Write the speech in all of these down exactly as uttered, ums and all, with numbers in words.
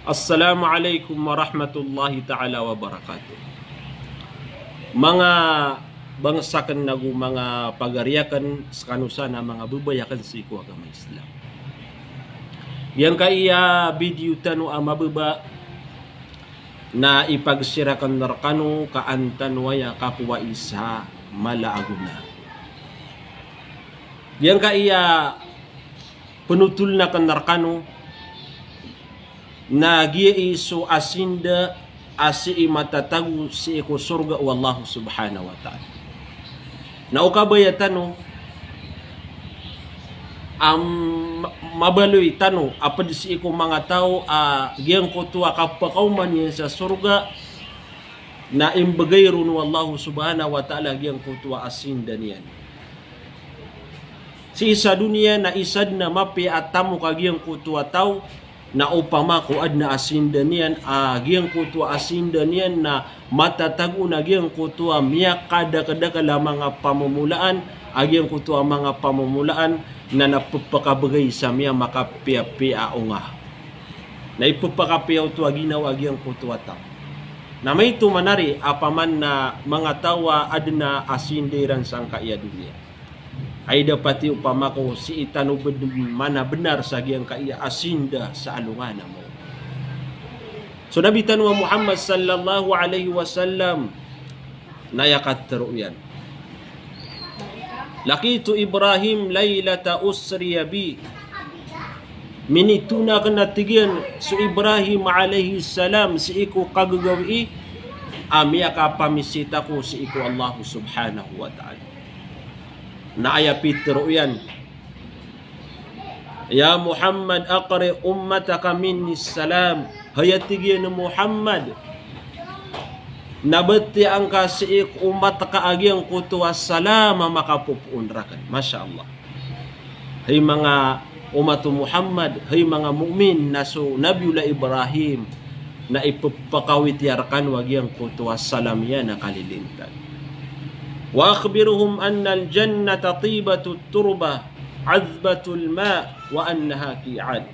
Assalamu alaikum warahmatullahi ta'ala wabarakatuh. Manga bangsa aken ago manga pagari aken, sekano san a manga bebay aken sii ko agama Islam. Giyangkaya video tano a mababa na ipag-share aken rekano ka an tano aya kapowai sa mala a gona. Giyangkaya penotolen aken rekano na giya i so asinda a sii matatago sii ko sorga o Allah subhanahu wa ta'ala. Na o kabaya tano a mabaloy tano a ped sii ko manga taw a giyangkoto a kapakaoma niyan sa sorga na imbegay ron o Allah subhanahu wa ta'ala giyangkoto a asinda niyan. Sii sa doniya na isa den a mapiya a tamok a giyangkoto a taw, na opama ko aden a asinda niyan, a giyangkoto a asinda niyan na matatago na giyangkoto a miyakadakedakel a manga pamomolaan, a giyangkoto a manga pamomolaan na, na pepakabegay sa miyamakapiyapiya a onga. Na ipepakapiya oto a ginawa a giyangkoto a taw. Na maito manari a paman na manga taw a aden a asinda iran sangkaya doniya. Ay dapat i opama ko sii tano bed mana benar sa giyangkaya asinda sa alongan a maori. So Nabi tano a Muhammad sallallahu alaihi wasallam na aya katero iyan. Laqitu Ibrahim lailata usriya bi. Minitona aken a tig iyan so Ibrahim alayhis salam sii ko kagagawii a miyakapamisit ako sii ko Allah subhanahu wa ta'ala. Na aya pitero iyan, "Ya Muhammad, aqri ummataka minnis salam." Hay a tig iyan a Muhammad, na batiya angka sii ko omat ka a giyangkoto a salam a makapopoon raken. Masha Allah. Hay manga omat o Muhammad, hay manga mu'min, na so Nabiyullah Ibrahim na ipepakawit iyan rekano a giyangkoto a salam iyan a kalilintad. "Wa akhbirhum annal jannata tibatut turbah, azbatul ma, wa annaha qi'an."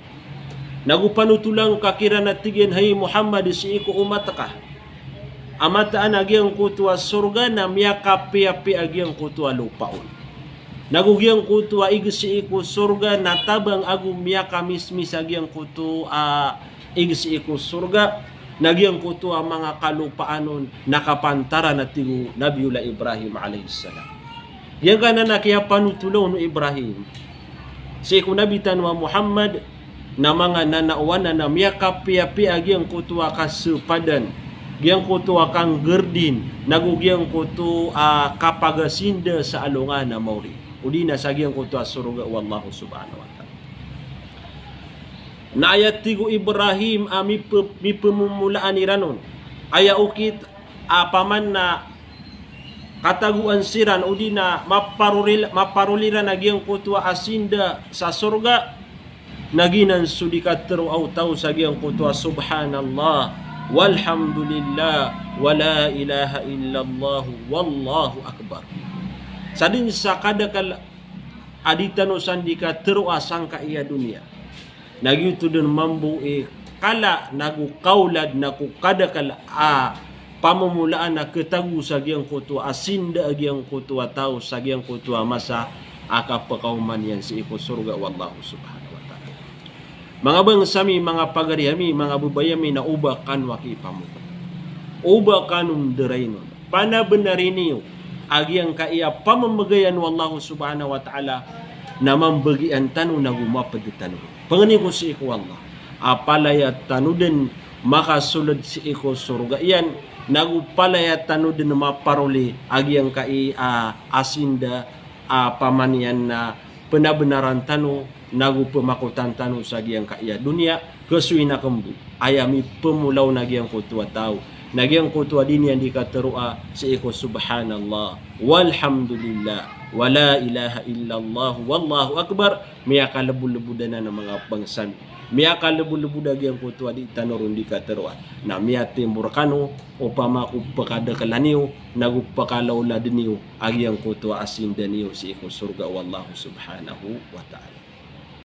Nago panotola ngka kiran a tig iyan, hay Muhammad, sii ko omat ka a mataan a giyangkoto a sorga na miyakapiyapiya a giyangkoto a lopa on. Nago giyangkoto a ig sii ko sorga na tabang ago miyakamismis a giyangkoto a ig sii ko sorga, na giyangkoto a manga kalopaan on na kapantaran a tig o Nabiyullah Ibrahim alayhis salam. Giyangkanan a kiyapanotola on o Ibrahim sii ko Nabi tano a Muhammad, na manga nanaowan na miyakapiyapiya a giyangkoto a kasepadan, giyangkoto a kanggerdin, nago giyangkoto a kapagasinda sa alongan a maori, odi na sa giyangkoto a sorga o Allah subhanahu wa ta'ala. Na aya tig o Ibrahim a mipe-, mipemomolaan iran on, aya okit a paman na katagoan siran odi na maparoli-, maparoli ran a giyangkoto a asinda sa sorga, na giyanan so di katero a taw sa giyangkoto a subhanallah, walhamdulillah, wala ilaha illallah, wallahu akbar. Sa den sa kadakel a di tano san di katero a sangkaya doniya. Na giyoto den mambo i kala nago kaolad na ko kadakel a pamomolaan a ketago sa giyangkoto a sinda a giyangkoto a taw sa giyangkoto a masa a kapakaoma niyan sii ko sorga o Allah subhanahu wa ta'ala. Manga bangsa mi, manga pagari ami, manga bebay ami, na oba kano aki pamogay. Oba kano nderain on. Panabenari niyo a giyangkaya pamemegayan o Allah subhanahu wa ta'ala na mambagian tano nago maped tano. Pangni ko sii ko Allah a palaya tano den makasoled sii ko sorga iyan, nago palaya tano den maparoli a giyangkaya a asinda a pamaniyan na penabenaran tano nago pemakotan tano sa giyangkaya doniya, kesoy na kembo aya mipemolaw na giyangkoto a taw, na giyangkoto a di niyan di kateroa sii ko subhanallah, walhamdulillah, wala ilaha illallah, wallahu akbar. Miyakalebodlebod anan a manga bangsa mi. Miyakalebodlebod a giyangkoto a di tano ron di kateroa. Na miyatimbor kano opama ko pekadakelan iyo nago pekalaoladen iyo a giyangkoto a asinda niyo sii ko sorga o Allah subhanahu wa ta'ala.